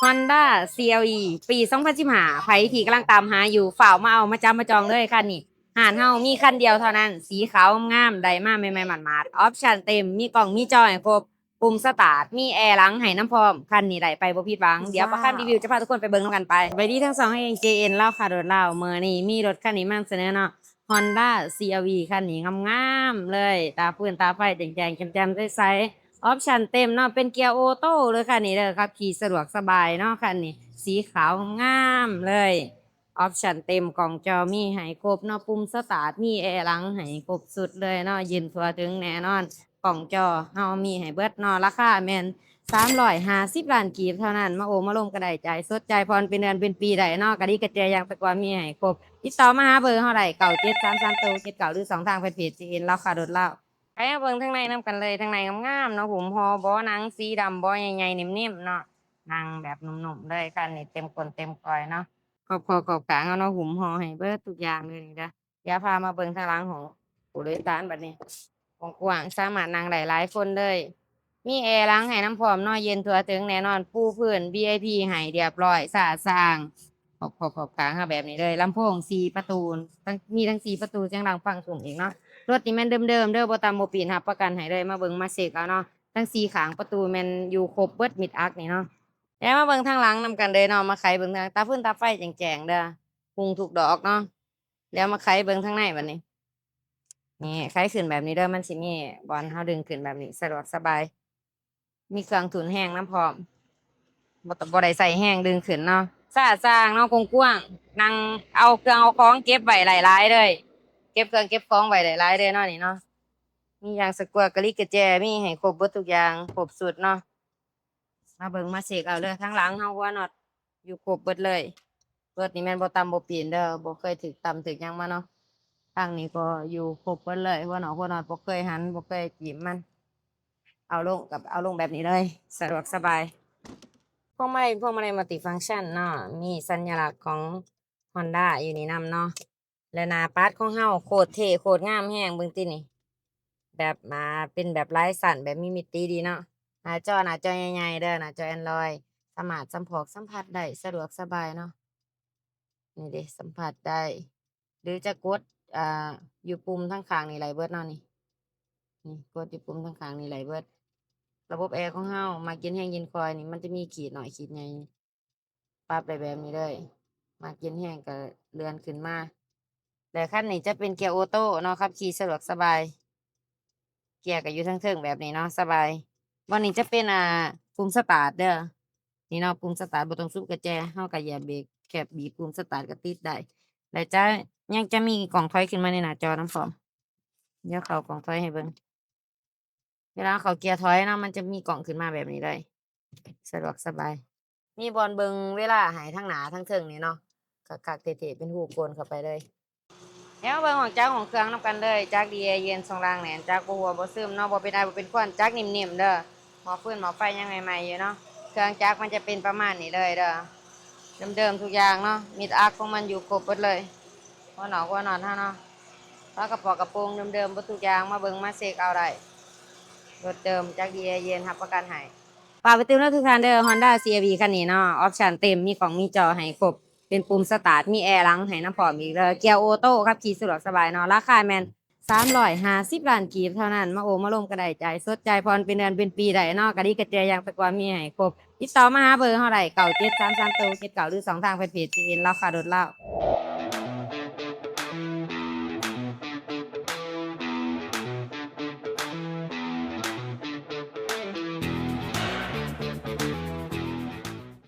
ຮອນດ້າ ຊີເອລອີ ປີສອງພັນສິບຫ້າ ໃຜທີ່ກຳລັງຕາມຫາຢູ່ ຟ້າວມາເອົາ ມາຈັບມາຈອງເລີຍຄັນນີ້. ຮ້ານເຮົາມີຄັນດຽວເທົ່ານັ້ນ ສີຂາວງາມ ໄດ້ມາໃໝ່ໆໝາດໆ ອອບຊັນເຕັມ ມີກ້ອງມີຈໍໃຫ້ຄົບ ປຸ່ມສະຕາດ ມີແອຫຼັງໃຫ້ນຳພ້ອມ. ຄັນນີ້ໄດ້ໄປບໍ່ຜິດຫວັງ. ດຽວປາຄຳຣີວິວຈະພາທຸກຄົນໄປເບິ່ງນຳກັນໄປ. ສະບາຍດີທັງສອງ ເອເຈເອັນ ລາວຄ້າລົດລາວ. ມື້ນີ້ມີລົດຄັນນີ້ມານຳສະເໜີເນາະ ຮອນດ້າ ຊີເອລອີ ຄັນນີ້ງາມໆເລີຍ ຕາຟືນຕາໄຟແຈ້ງໆ ແຈ່ມໆໃສໆ ອອບຊັນເຕັມເນາະ ເປັນເກຍໂອໂຕ້ເລີຍຄັນນີ້ເດີ. ຂັບຂີ່ສະດວກສະບາຍເນາະຄັນນີ້ ສີຂາວງາມເລີຍ. ອອບຊັນເຕັມ ກ້ອງຈໍມີໃຫ້ຄົບເນາະ ປຸ່ມສະຕາດ ມີແອຫຼັງໃຫ້ຄົບຊຸດເລີຍເນາະ ເຢັນທົ່ວເຖິງແນ່ນອນ. ກ້ອງຈໍເຮົາມີໃຫ້ເບິດເນາະ ລາຄາແມ່ນສາມຮ້ອຍຫ້າສິບລ້ານກີບເທົ່ານັ້ນ. ມາໂອ້ມາລົມກໍໄດ້ ຈ່າຍສົດຈ່າຍຜ່ອນ ເປັນເດືອນເປັນປີໄດ້ເນາະ ກະດີກະແຈຢ່າງແຕ່ກ່ອນມີໃຫ້ຄົບ. ຕິດຕໍ່ມາຫາເບີເຮົາໄດ້ ເກົ້າເຈັດສາມສາມ ເຈັດເກົ້າ ຫຼືຊ່ອງທາງແຟນເພຈ ເຈເອັນ ລາວຄ້າລົດລາວ. ໄປເບິ່ງທາງໃນນຳກັນເລີຍ. ທາງໃນງາມໆເນາະ ຫຸ້ມຫໍ່ເບາະໜັງສີດຳ ເບາະໃຫຍ່ໆ ເນັມໆເນາະ ນັ່ງແບບນຸ້ມໆເລີຍ. ຄັນນີ້ເຕັມກົ້ນເຕັມກ້ອຍເນາະ ຂອບຂອບຂອບຂ້າງເຮົາເນາະ ຫຸ້ມຫໍ່ໃຫ້ເບິດທຸກຢ່າງເລີຍນີ້ເດີ. ດຽວພາມາເບິ່ງທາງຫຼັງຂອງຜູ້ໂດຍສານບັດນີ້ ກວ້າງໆ ສາມາດນັ່ງໄດ້ຫຼາຍຄົນເລີຍ. ມີແອຫຼັງໃຫ້ນຳພ້ອມເນາະ ເຢັນທົ່ວເຖິງແນ່ນອນ. ປູພື້ນ ວີໄອພີ ໃຫ້ຮຽບຮ້ອຍ ສະອາດສະອ້າງ ຂອບຂອບຂອບຂ້າງເຮົາແບບນີ້ເລີຍ. ລຳໂພງສີ່ປະຕູ ທັງ ມີທັງສີ່ປະຕູ ສຽງດັງຟັງທຸ້ມອີກເນາະ. ລົດນີ້ແມ່ນເດີມໆເດີ ບໍ່ຕຳບໍ່ປີ້ນ ຮັບປະກັນໃຫ້ເລີຍ. ມາເບິ່ງມາເຊັກເອົາເນາະ ທັງສີ່ຂ້າງປະຕູແມ່ນຢູ່ຄົບເບິດ ມິດອັກນີ້ເນາະ. ແລ້ວມາເບິ່ງທາງຫຼັງນຳກັນເລີຍເນາະ ມາໄຂເບິ່ງທາງ ຕາຟືນຕາໄຟແຈ້ງໆເດີ ຮຸ່ງທຸກດອກເນາະ. ແລ້ວມາໄຂເບິ່ງທາງໃນບັດນີ້ ນີ້ ໄຂຂຶ້ນແບບນີ້ເດີ ມັນຊິມີບ່ອນເຮົາດຶງຂຶ້ນແບບນີ້ ສະດວກສະບາຍ ມີເຄື່ອງທຸນແຮງນຳພ້ອມ ບໍ່ຕ້ອງ ບໍ່ໄດ້ໃຊ້ແຮງດຶງຂຶ້ນເນາະ. ສະອາດສະອ້າງເນາະ ກວ້າງໆ ນັ່ງເອົາເຄື່ອງເອົາຂອງເກັບໄວ້ໄດ້ຫຼາຍເລີຍ ເກັບເຄື່ອງເກັບຂອງໄວ້ໄດ້ຫຼາຍເລີຍເນາະ ນີ້ເນາະ. ມີຢ່າງສະກວດ ກະລິກກະແຈ ມີໃຫ້ຄົບເບິດທຸກຢ່າງ ຄົບຊຸດເນາະ. ມາເບິ່ງມາເຊັກເອົາເດີ ທາງຫຼັງເຮົາຫົວນັອດຢູ່ຄົບເບິດເລີຍ. ລົດນີ້ແມ່ນບໍ່ຕຳບໍ່ປີ້ນເດີ ບໍ່ເຄີຍຖືກຕຳຖືກຫຍັງມາເນາະ. ທາງນີ້ກໍຢູ່ຄົບເບິດເລີຍ ຫົວນອກຫົວນັອດ ບໍ່ເຄີຍຫັນ ບໍ່ເຄີຍຈີມມັນ ເອົາລົງກໍເອົາລົງແບບນີ້ເລີຍ ສະດວກສະບາຍ. ພວງມາໄລ ພວງມາໄລມັນຕິຟັງຊັນເນາະ ມີສັນຍະລັກຂອງຮອນດ້າຢູ່ນີ້ນຳເນາະ. ແລະໜ້າປັດຂອງເຮົາໂຄດເທ່ໂຄດງາມແຮງ ເບິ່ງຕິນີ້ ແບບ ອ່າ ເປັນແບບຫຼາຍຊັ້ນ ແບບມີມິຕິດີເນາະ. ໜ້າຈໍ ໜ້າຈໍໃຫຍ່ໆເດີ ໜ້າຈໍແອນດຣອຍ ສາມາດສຳພອກສຳຜັດໄດ້ ສະດວກສະບາຍເນາະ. ນີ້ເດ ສຳຜັດໄດ້ ຫຼືຈະກົດ ອ່າ ຢູ່ປຸ່ມທາງຂ້າງນີ້ໄດ້ເບິດເນາະ ນີ້ ນີ້ ກົດຢູ່ປຸ່ມທາງຂ້າງນີ້ໄດ້ເບິດ. ລະບົບແອຂອງເຮົາ ມັກເຢັນແຮງເຢັນຄ່ອຍນີ້ ມັນຈະມີຂີດໜ້ອຍຂີດໃຫຍ່ ປັບໄດ້ແບບນີ້ເລີຍ ມັກເຢັນແຮງກໍເລື່ອນຂຶ້ນມາ. ແລະຄັນນີ້ຈະເປັນເກຍໂອໂຕ້ເນາະ ຂັບຂີ່ສະດວກສະບາຍ ເກຍກໍຢູ່ເທິງໆແບບນີ້ເນາະ ສະບາຍ. ບ່ອນນີ້ຈະເປັນ ອ່າ ປຸ່ມສະຕາດເດີ ນີ້ເນາະ ປຸ່ມສະຕາດ ບໍ່ຕ້ອງສຸມກະແຈ ເຮົາກໍຢຽບເບຣກ ແຄ່ບີບປຸ່ມສະຕາດກໍຕິດໄດ້. ແລະຈະ ຍັງຈະມີກ້ອງຖອຍຂຶ້ນມາໃນໜ້າຈໍນຳພ້ອມ ດຽວເຂົ້າກ້ອງຖອຍໃຫ້ເບິ່ງ. ເວລາເຂົ້າເກຍຖອຍເນາະ ມັນຈະມີກ້ອງຂຶ້ນມາແບບນີ້ເລີຍ ສະດວກສະບາຍ. ມີບ່ອນເບິ່ງເວລາໃຫ້ທັງໜ້າທັງເທິງນີ້ເນາະ ຄັກໆເທ່ໆ ເປັນຮູໂກນເຂົ້າໄປເລີຍ. ແລ້ວມາເບິ່ງຫ້ອງຈັກຫ້ອງເຄື່ອງນຳກັນເລີຍ. ຈັກດີແອເຢັນ ຊ່ອງລ່າງແໜ້ນ ຈັກບໍ່ຮົ່ວບໍ່ຊຶມເນາະ ບໍ່ເປັນໄອບໍ່ເປັນຄວັນ ຈັກນິ່ມໆເດີ. ໝໍ້ຟືນໝໍ້ໄຟຍັງໃໝ່ໆຢູ່ເນາະ. ເຄື່ອງຈັກມັນຈະເປັນປະມານນີ້ເລີຍເດີ ເດີມໆທຸກຢ່າງເນາະ. ມິດອັກຂອງມັນຢູ່ຄົບເບິດເລີຍ ຫົວນອກຫົວນັອດເຮົາເນາະ. ຝາກະປອກກະໂປງເດີມໆເບິດທຸກຢ່າງ ມາເບິ່ງມາເຊັກເອົາໄດ້. ລົດເດີມ ຈັກດີແອເຢັນ ຮັບປະກັນໃຫ້. ຝາກໄປຕື່ມນຳທຸກທ່ານເດີ ຮອນດ້າ ຊີເອລອີ ຄັນນີ້ເນາະ ອອບຊັນເຕັມ ມີກ້ອງມີຈໍໃຫ້ຄົບ ເປັນປຸ່ມສະຕາດ ມີແອຫຼັງໃຫ້ນຳພ້ອມອີກເດີ. ເກຍໂອໂຕ້ ຂັບຂີ່ສະດວກສະບາຍເນາະ. ລາຄາແມ່ນສາມຮ້ອຍຫ້າສິບລ້ານກີບເທົ່ານັ້ນ. ມາໂອ້ມາລົມກໍໄດ້ ຈ່າຍສົດຈ່າຍຜ່ອນ ເປັນເດືອນເປັນປີໄດ້ເນາະ ກະດີກະແຈຢ່າງແຕ່ກ່ອນມີໃຫ້ຄົບ. ຕິດຕໍ່ມາຫາເບີເຮົາໄດ້ ເກົ້າເຈັດສາມສາມ ເຈັດເກົ້າ ຫຼືຊ່ອງທາງແຟນເພຈ ເຈເອັນ ລາວຄ້າລົດລາວ.